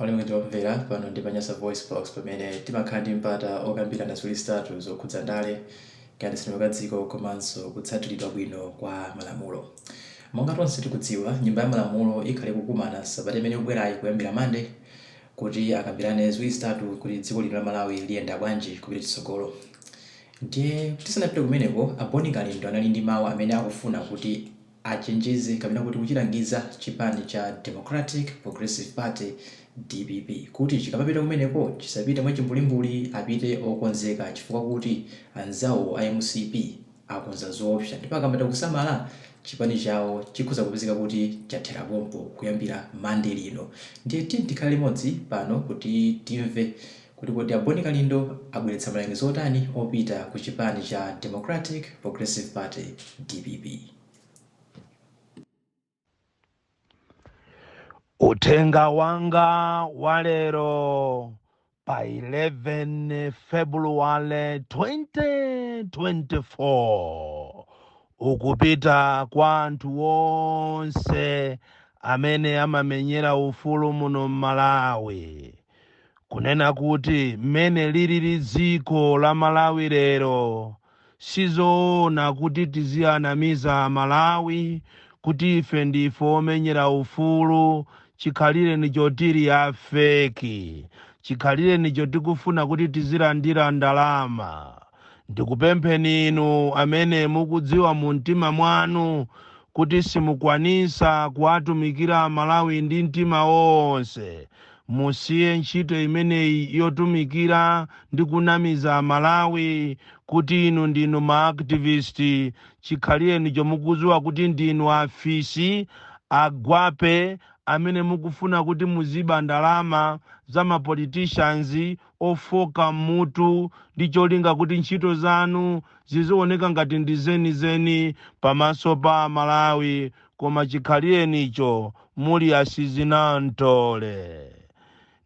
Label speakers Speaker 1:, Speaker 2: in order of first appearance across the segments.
Speaker 1: Olemekezeka omvera, pano ndi pa Nyasa Voice Box, pamene timakhala ndi mpata okambirana ziwiri zitatu zokhudza ndale, kayendetsedwe ka dziko komanso kutsatiridwa bwino kwa malamulo. Monga tonse tikudziwa, Nyumba ya Malamulo ikhale ikukumana sabata imene ikubwerayi kuyambira Monday kuti akambirane ziwiri zitatu kuti dziko lino la Malawi liyenda bwanji kupita chitsogolo. Ndiye tisanapite kumeneko, a Bon Kalindo anali ndi mawu amene akufuna kuti achenjeze kapena kuti kuchilangiza chipani cha Democratic Progressive Party, dpp, kuti chikamapita kumeneko chisapite mwachimbulimbuli, apite okonzeka chifukwa kuti anzawo a mcp akonza zoopsa ndipo akapanda kusamala chipani chawo chikhoza kupezeka kuti chathera pompo kuyambira Monday lino. Ndiye tiyeni tikhale limodzi pano kuti timve kuti kodi a Bon Kalindo abweretsa malangizo otani opita ku chipani cha Democratic Progressive Party, dpp.
Speaker 2: Uthenga wanga wa lero pa 11 February 2024 ukupita kwa anthu onse amene amamenyera ufulu muno m'Malawi, kunena kuti mmene lilili dziko la Malawi lero, Sizoona kuti tizianamiza amalawi kuti ife ndife omenyera ufulu chikhalirenicho tili a fake, chikhalirenicho tikufuna kuti tizilandira ndalama. Ndikupempheni inu amene mukudziwa mu mtima mwanu kuti simukwanisa kuwatumikira amalawi ndi mtima onse, Musiye ntchito imeneyi yotumikira ndi kunamiza amalawi kuti inu ndinu ma activist chikhalirenicho mukudziwa kuti ndinu afisi, agwape amene mukufuna kuti muziba ndalama za ma politicians ofoka mmutu ndi cholinga kuti ntchito zanu zizioneka ngati ndi zenizeni pamaso pa amalawi koma chikhalirenicho muli asizinamtole.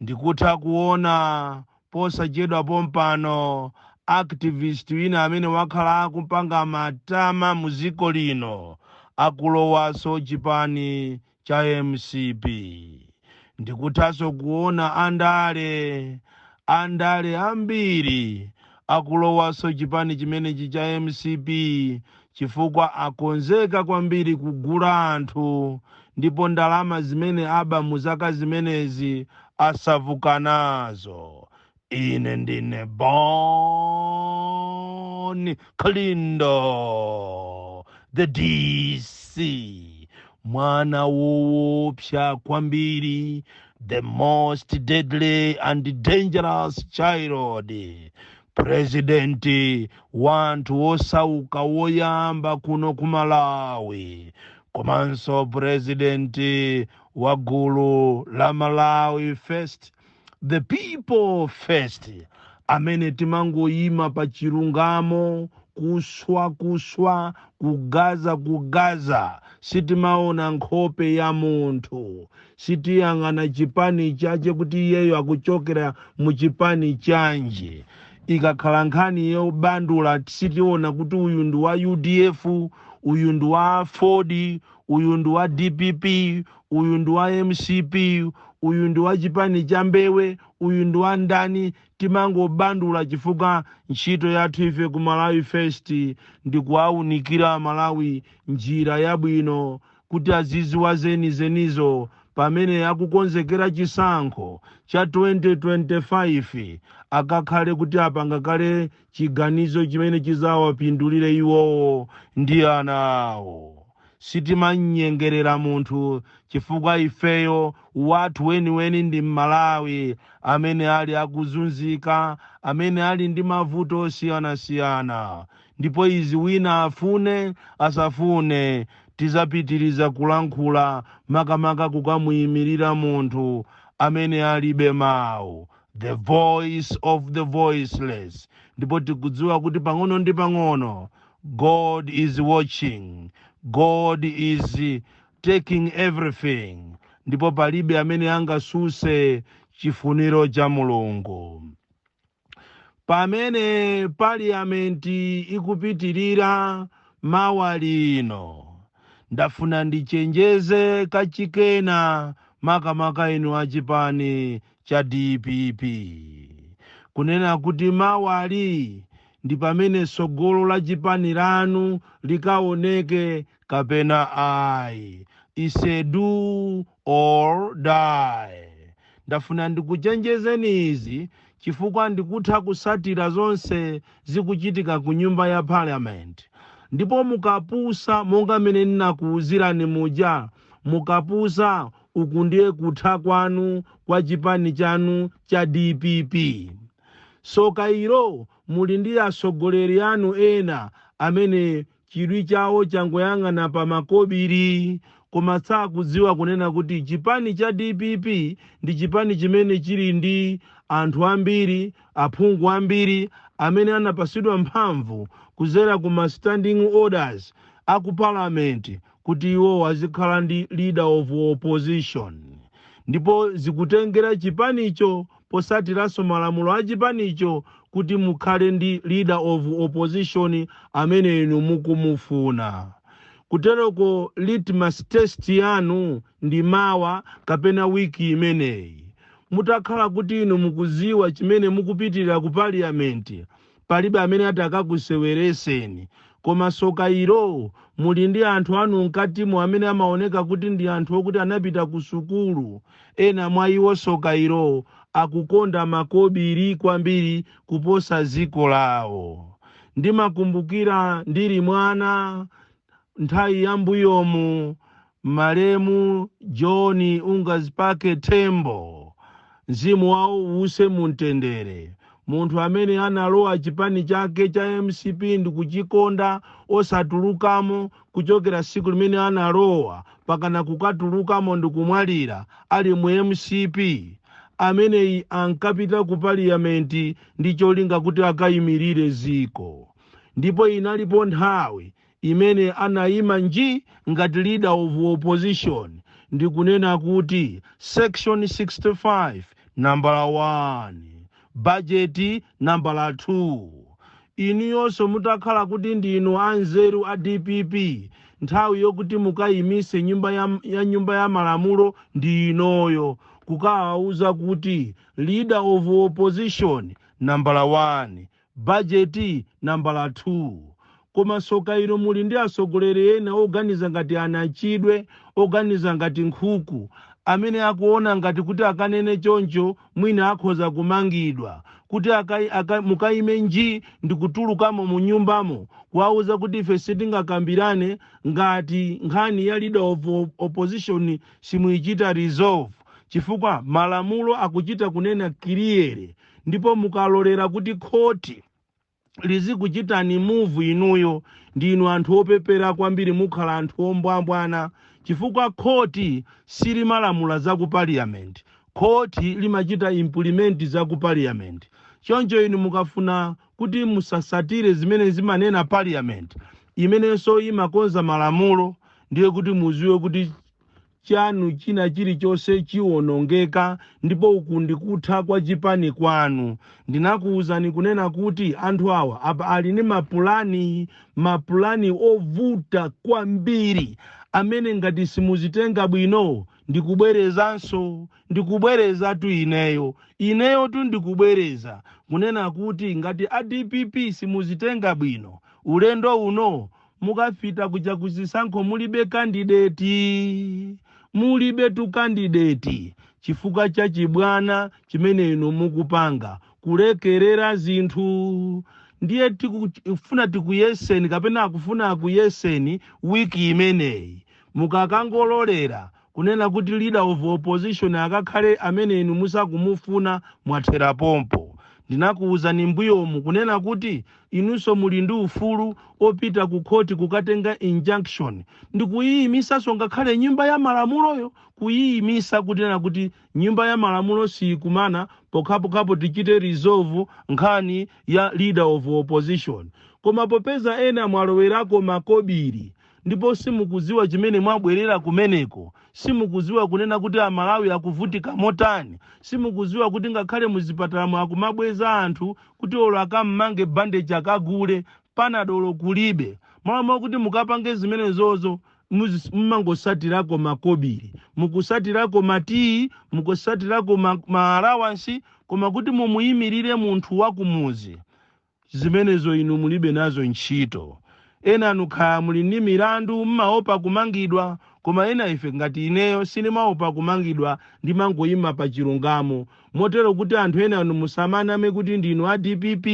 Speaker 2: Ndikutha kuona posachedwa pompano activist wina amene wakhala akupanga matama mu dziko lino akulowaso chipani cha mcp. Ndikuthaso kuona andale andale ambiri akulowaso chipani chimenechi cha mcp chifukwa akonzeka kwambiri kugula anthu ndipo ndalama zimene aba mu zaka zimenezi asavuka nazo. Ine ndine Bon Kalindo the DC, mwana woopsa kwambiri, the most deadly and dangerous child, President wa anthu osauka woyamba kuno ku Malawi komanso President wa gulu la Malawi First, the people first, amene timangoyima pa chilungamo, kuswa kuswa, kugaza kugaza, sitimaona nkhope ya munthu, Sitiyang'ana chipani chache kuti iyeyo akuchokera mu chipani chanji. Ikakhala nkhani yobandula sitiona kuti uyu ndi wa udf, uyu ndi wa aford, uyu ndi wa dpp, uyu ndi wa mcp, uyu ndi wa chipani cha Mbewe, uyu ndi wa ndani. Timangobandula chifukwa ntchito yathu ife ku Malawi First ndi kuwaunikira Amalawi njira yabwino kuti aziziwa zenizenizo pamene akukonzekera chisankho cha 2025 akakhale kuti apanga kale chiganizo chimene chizawapindulire iwowo ndi ana awo. Sitimanyengerera munthu chifukwa ifeyo wathu weniweni ndi Mmalawi amene ali akuzunzika, amene ali ndi mavuto osiyanasiyana. Ndipo izi wina afune asafune tizapitiriza kulankhula makamaka kukamuimilira munthu amene alibe mau, the voice of the voiceless, ndipo tikudziwa kuti pang'ono ndi pang'ono God is watching, God is taking everything, ndipo palibe amene angasuse chifuniro cha Mulungu. Pamene paliyamenti ikupitirira mawa lino, ndafuna ndichenjeze kachikena Makamaka inu achipani cha DPP, kunena kuti mawali ndi pamene tsogolo la chipani lanu likaoneke kapena ayi. It's a do or die. Ndafuna ndikuchenjezeni izi chifukwa ndikutha kusatira zonse zikuchitika ku nyumba ya Parliament. Ndipo mukapusa, monga mmene ndinakuwuzirani muja, mukapusa, uku ndiye kutha kwanu kwa chipani chanu cha DPP. Soka ilo, muli ndi atsogoleri anu ena amene chidwi chawo changoyang'ana pa makobiri, koma sakudziwa kunena kuti chipani cha DPP ndi chipani chimene chili ndi anthu ambiri, aphungu ambiri amene anapasidwa mphamvu kuzera ku ma standing orders aku Parliament kuti iwo azikhala ndi leader of opposition. Ndipo zikutengera chipanicho posatiranso malamulo a chipanicho kuti mukhale ndi leader of opposition amene inu mukumufuna. Kuteroko litmus test yanu ndi mawa kapena wiki imeneyi. Mutakhala kuti inu mukuziwa chimene mukupitirira ku Parliament, palibe amene ati akakusewereseni. Koma soka ilo, muli ndi anthu anu mkatimo amene amaoneka kuti ndi anthu okuti anapita ku sukulu. Ena mwa iwo, soka ilo, akukonda makobiri kwambiri kuposa dziko lawo. Ndimakumbukira ndili mwana, nthawi yambuyomu, malemu John Ungazipake Tembo, mzimu wawo uwuse mumtendere, munthu amene analowa chipani chake cha MCP ndikuchikonda osatulukamo kuchokera tsiku limene analowa pakana kukatulukamo ndikumwalira ali mu MCP. Ameneyi ankapita ku Parliament ndi cholinga kuti akayimirire ziko. Ndipo inalipo nthawi imene anayima nji ngati leader of opposition ndikunena kuti section 65 nambala 1, budget nambala 2. Inuyonso mutakhala kuti ndinu anzeru a DPP, nthawi yokuti mukayimise nyumba ya nyumba ya malamulo ndi inoyo, kukawauza kuti leader of opposition nambala 1, budget nambala 2. Koma soka ino, muli ndi atsogoleri ena oganiza ngati anachidwe, oganiza ngati nkhuku, amene akuona ngati kuti akanene choncho mwina akhoza kumangidwa. Kuti mukayime nji ndikutulukamo mu nyumbamo kuwauza kuti ife sitingakambirane ngati nkhani ya leader of opposition simuyichita resolve, chifukwa malamulo akuchita kunena clear. Ndipo mukalolera kuti khoti lizikuchitani move inuyo, ndinu anthu opepera kwambiri, mukhala anthu ombwambwana, chifukwa khoti silimalamula za ku Parliament, khoti limachita implement za ku Parliament. Choncho inu mukafuna kuti musasatire zimene zimanena Parliament, imenenso imakonza malamulo, ndiye kuti muziwe kuti chanu china chilichonse chiwonongeka, ndipo uku ndikutha kwa chipani kwanu. Ndinakuwuzani kunena kuti anthu awa apa ali ndi mapulani, mapulani ovuta kwambiri amene ngati simuzitenga bwino. Ndikubwerezanso, ndikubwerezatu ineyo, ineyo tu ndikubwereza kunena kuti ngati a DPP simuzitenga bwino, ulendo uno mukafika kuja kuzisankho mulibe candidate, mulibe tu candidate, chifukwa cha chibwana chimene inu mukupanga, kulekerera zinthu. Ndiye tikufuna tikuyeseni, kapena akufuna akuyeseni wiki imeneyi. Mukakangololera kunena kuti leader of opposition akakhale amene inu musakumufuna, mwathera pompo. Ndinakuwuzani mbuyomu kunena kuti inunso muli ndi ufulu opita ku khoti kukatenga injunction ndikuyiyimisanso ngakhale nyumba ya malamuloyo, kuyiyimisa kunena kuti nyumba ya malamulo siyikumana pokhapokhapo tichite resolve nkhani ya leader of opposition. Koma popeza ena mwalowerako makobiri ndipo simukuziwa chimene mwabwerera kumeneko, simukuziwa kunena kuti Amalawi akuvutika motani, simukuziwa kuti ngakhale muzipatala akumabweza anthu kuti olo akammange bandage akagule Panadol kulibe, malamulo kuti mukapange zimenezozo. Mumangosatirako makobiri, mukusatirako matiyi, mukusatirako ma allowance, koma kuti mumuyimirire munthu wakumuzi, zimenezo inu mulibe nazo ntchito. Ena anu kaya muli ndi milandu, mmaopa kumangidwa, koma ena ife ngati ineyo sindimaopa kumangidwa, ndimangoyima pa chilungamo. Motero kuti anthu ena anu musamaname kuti ndinu a DPP.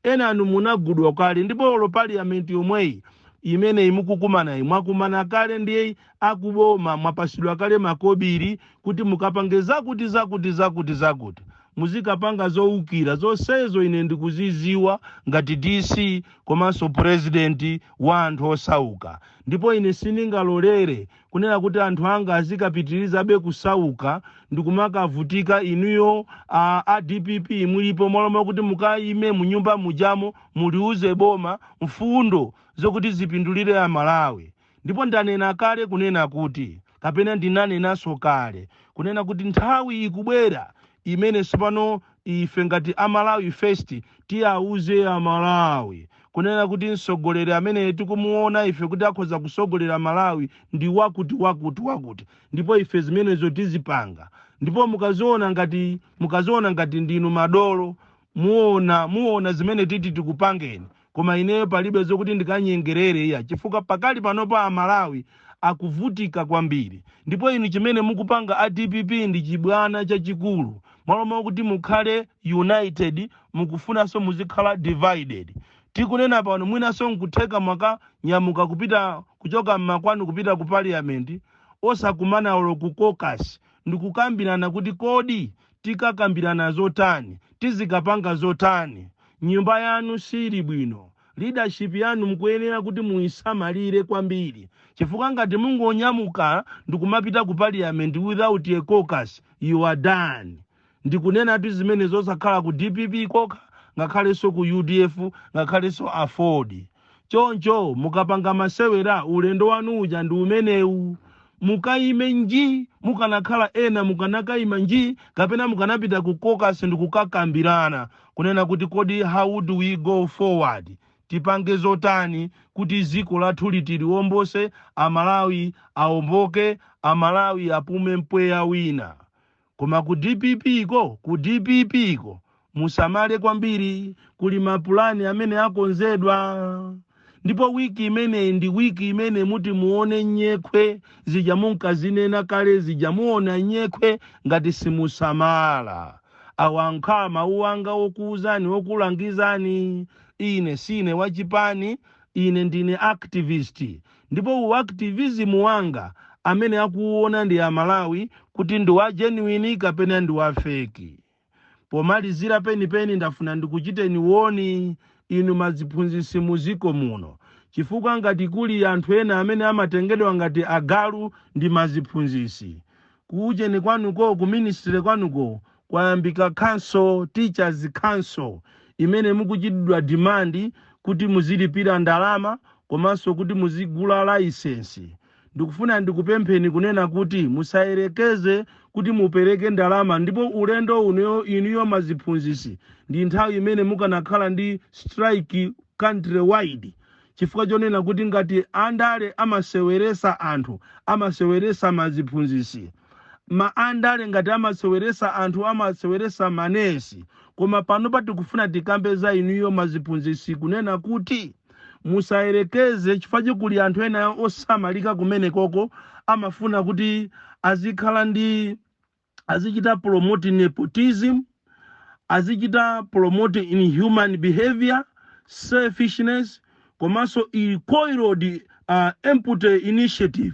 Speaker 2: Ena anu munagudwa kale, ndipo olo parliament yomweyi imene imukukumanayi, mwakumana kale ndi akuboma, mwapasidwa kale makobiri kuti mukapange zakuti, zakuti, zakuti, zakuti, muzikapanga zowukira zonsezo. Ine ndikuziziwa ngati DC komanso president wa anthu osauka, ndipo ine sindingalolere kunena kuti anthu anga azikapitirizabe kusauka ndikumakavutika. Inuyo a DPP mulipo, moloma kuti mukayime munyumba mujamo, muliuze boma mfundo zokuti zipindulire Amalawi. Ndipo ndanena kale kunena kuti, kapena ndinanenanso kale kunena kuti, nthawi ikubwera imene sipano ife ngati Amalawi First tiyauze Amalawi kunena kuti mtsogoleri amene tikumuona ife kuti akhoza kusogolera Malawi ndi wakuti, wakuti, wakuti, ndipo ife zimenezo tizipanga. Ndipo mukaziona ngati ndinu madolo, muona, muona zimene titi tikupangeni. Koma ineyo palibe zokuti ndikanyengerere iya, chifukwa pakali panopo Amalawi akuvutika kwambiri, ndipo inu chimene mukupanga a DPP ndi chibwana chachikulu. Malo kuti mukhale united, mukufunanso muzikhala divided. Tikunena pano, mwinanso nkutheka mwakanyamuka kupita, kuchoka mmakwanu kupita ku parliament, osakumana olo ku caucus ndikukambirana kuti kodi tikakambirana zotani, tizikapanga zotani. Nyumba yanu sili bwino, leadership yanu mukuyenera kuti muyisamalire kwambiri, chifukwa ngati mungonyamuka ndikumapita ku parliament without a caucus, you are done. Ndikunena tu zimene zosakhala ku DPP kokha, ngakhalenso ku UDF, ngakhalenso AFORD. Choncho mukapanga masewera, ulendo wanu uja ndi umenewu. Mukayime nji, mukanakhala ena mukanakayima nji, kapena mukanapita ku caucus ndikukakambirana kunena kuti kodi how do we go forward, tipange zotani kuti dziko lathu litiliwombose, Amalawi awomboke, Amalawi apume mpweya wina. Koma ku DPP ko, ku DPP ko musamale kwambiri, kuli mapulani amene akonzedwa. Ndipo wiki imeneyi ndi wiki imene muti muone nyekhwe zija munkazinena kale zija, muona nyekhwe ngati simusamala. Awankha mawu anga wokuuzani, wokulangizani. Ine sine wachipani, ine ndine activist, ndipo uactivism wanga amene akuona ndi Amalawi kuti ndi wa genuine kapena ndi wa fake. Pomalizira penipeni, ndafuna ndikuchiteni warn inu maziphunzitsi muziko muno, chifukwa ngati kuli anthu ena amene amatengedwa ngati agalu ndi maziphunzitsi. Kuujeni kwanuko, ku ministry kwanuko, kwayambika council, teachers council, imene mukuchitidwa demand kuti muzilipira ndalama komanso kuti muzigula license. Ndikufuna ndikupempheni kunena kuti musayerekeze kuti mupereke ndalama. Ndipo ulendo uno, inuyo maziphunzitsi, ndi nthawi imene mukanakhala ndi strike country wide, chifukwa chonena kuti ngati andale amaseweresa anthu, amaseweresa maziphunzitsi, ma andale ngati amaseweresa anthu, amaseweresa manesi. Koma pano patikufuna tikambe za inuyo maziphunzitsi kunena kuti musayerekeze, chifukwa chikuli anthu ena osamalika kumenekoko amafuna kuti azikhala ndi, azichita promote nepotism, azichita promote inhuman behavior, selfishness, komanso ill-coiled empty initiative,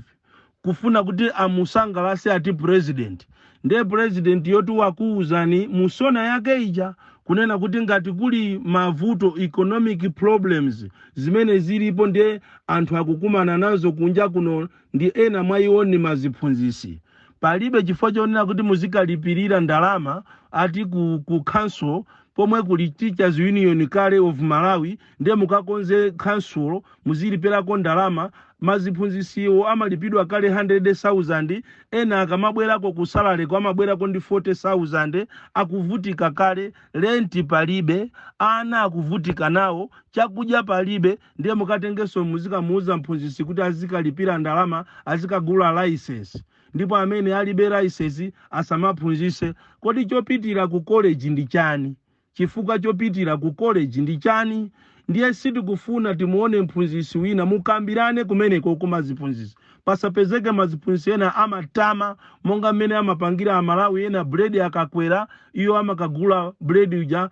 Speaker 2: kufuna kuti amusangalase ati president. Ndiye president yoti wakuwuzani musona yake ija kunena kuti ngati kuli mavuto, economic problems zimene zilipo, ndiye anthu akukumana nazo kunja kuno, ndi ena mwa iwo ni maziphunzitsi. Palibe chifukwa chonena kuti muzikalipirira ndalama ati ku council, pomwe kuli Teachers Union kale of Malawi. Ndiye mukakonze council, muzilipirako ndalama. Maziphunzisiwo amalipidwa kale 100,000. Ena akamabwerako ku salary amabwerako ndi 40,000. Akuvutika kale, renti palibe, ana akuvutika nawo, chakudya palibe. Ndiye mukatengenso muzikamuuza mphunzisi kuti azikalipira ndalama, azikagula license, ndipo amene alibe license asamaphunzise. Kodi chopitira ku college ndi chani? Chifukwa chopitira ku college ndi chani? Ndiye sitikufuna timuone mphunzisi wina. Mukambirane kumeneko kumaziphunzisi, pasapezeke maziphunzisi ena amatama monga mmene amapangira Amalawi ena. Buledi akakwera, iyo amakagula buledi uja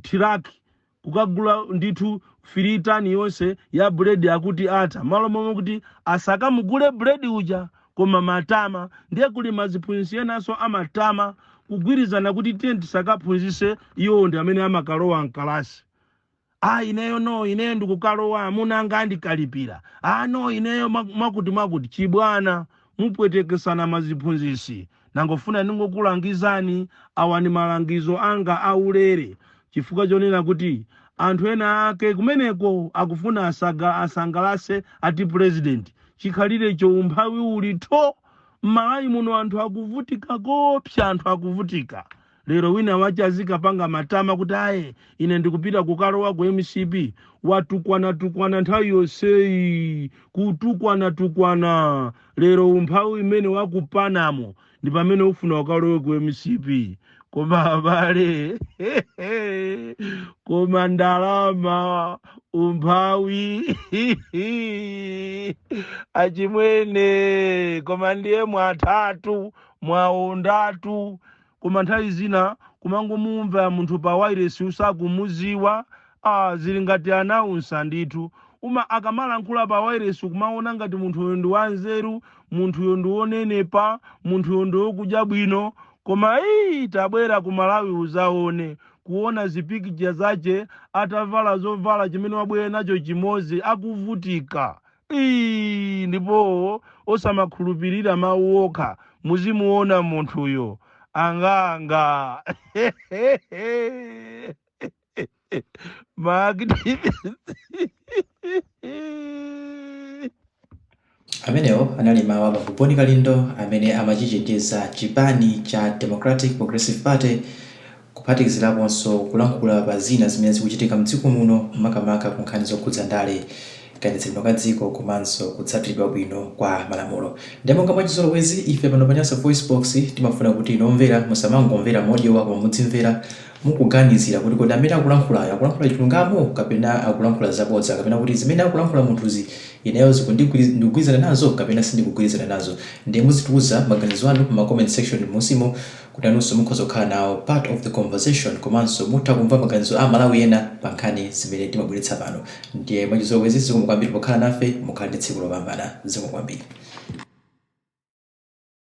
Speaker 2: tiraki, kukagula ndithu 3 tani yonse ya buledi, akuti ata malo momwe kuti asakamugule buledi uja, koma matama. Ndiye kuli maziphunzisi enanso amatama, kugwirizana kuti tiye tisakaphunzise, iwo ndi amene amakalowa mkalasi. "Ah, ineyo no, ineyo ndikukalowa, amuna anga andikalipira. Ah, no, ineyo mwakuti mwakuti." Chibwana, mupwetekesana maziphunzisi. Nangofuna ningokulangizani, awa ni malangizo anga aulere, chifukwa chonena kuti anthu ena ake kumeneko akufuna asangalase ati president. Chikhalirecho umphawi uli tho m'Malawi muno, anthu akuvutika kopsa, anthu akuvutika. Lero wina wache azikapanga matama kuti, "Aye, ine ndikupita kukalowa ku MCP." Watukwana-tukwana nthawi yonseyi, kutukwana-tukwana. Lero umphawi imene wakupanamo ndi pamene ufuna ukalowe ku MCP. Koma abale, koma ndalama, umphawi, achimwene, koma ndiye mwatatu mwaondatu. Koma nthawi zina kumangomumva munthu pa wireless usakumuziwa, ah, zili ngati announcer ndithu. Uma akamalankhula pa wireless, kumaona ngati munthuyo ndi wanzeru, munthuyo ndi wonenepa, munthuyo ndi wokudya bwino. Koma ii, tabwera ku Malawi uzaone, kuona zipikija zace atavala zovala chimene wabwera nacho chimodzi, akuvutika. Ii, ndipo osamakhulupirira mawu okha, muzimuona munthuyo anganga ma activist.
Speaker 1: Amenewo anali mawu a Bambo Boni Kalindo amene amachichenjeza chipani cha Democratic Progressive Party, kuphatikiziraponso kulankhula pa zina zimene zikuchitika mdziko muno, makamaka ku nkhani zokhudza ndale, kayendetsedwe ka dziko komanso kutsatiridwa bwino kwa malamulo. Ndiye monga mwachizolowezi, ife pano pa Nyasa Voice Box timafuna kuti inu omvera musamangomvera modyowa, koma mudzimvera mukuganizira kuti kodi amene akulankhulayo akulankhula chilungamo kapena akulankhula zabodza, kapena kuti zimene akulankhula munthuzi ineyo ndikugwirizana nazo kapena sindikugwirizana nazo. Ndiye muzitiuza maganizo anu mu comment section m'munsimu, kuti nanunso mukhoza kukhala nawo part of the conversation, komanso mutha kumva maganizo a Malawi ena pa nkhani zimene timabweretsa pano. Ndiye mwachizolowezi, zikomo kwambiri pokhala nafe. Mukhale ndi tsiku lopambana. Zikomo kwambiri.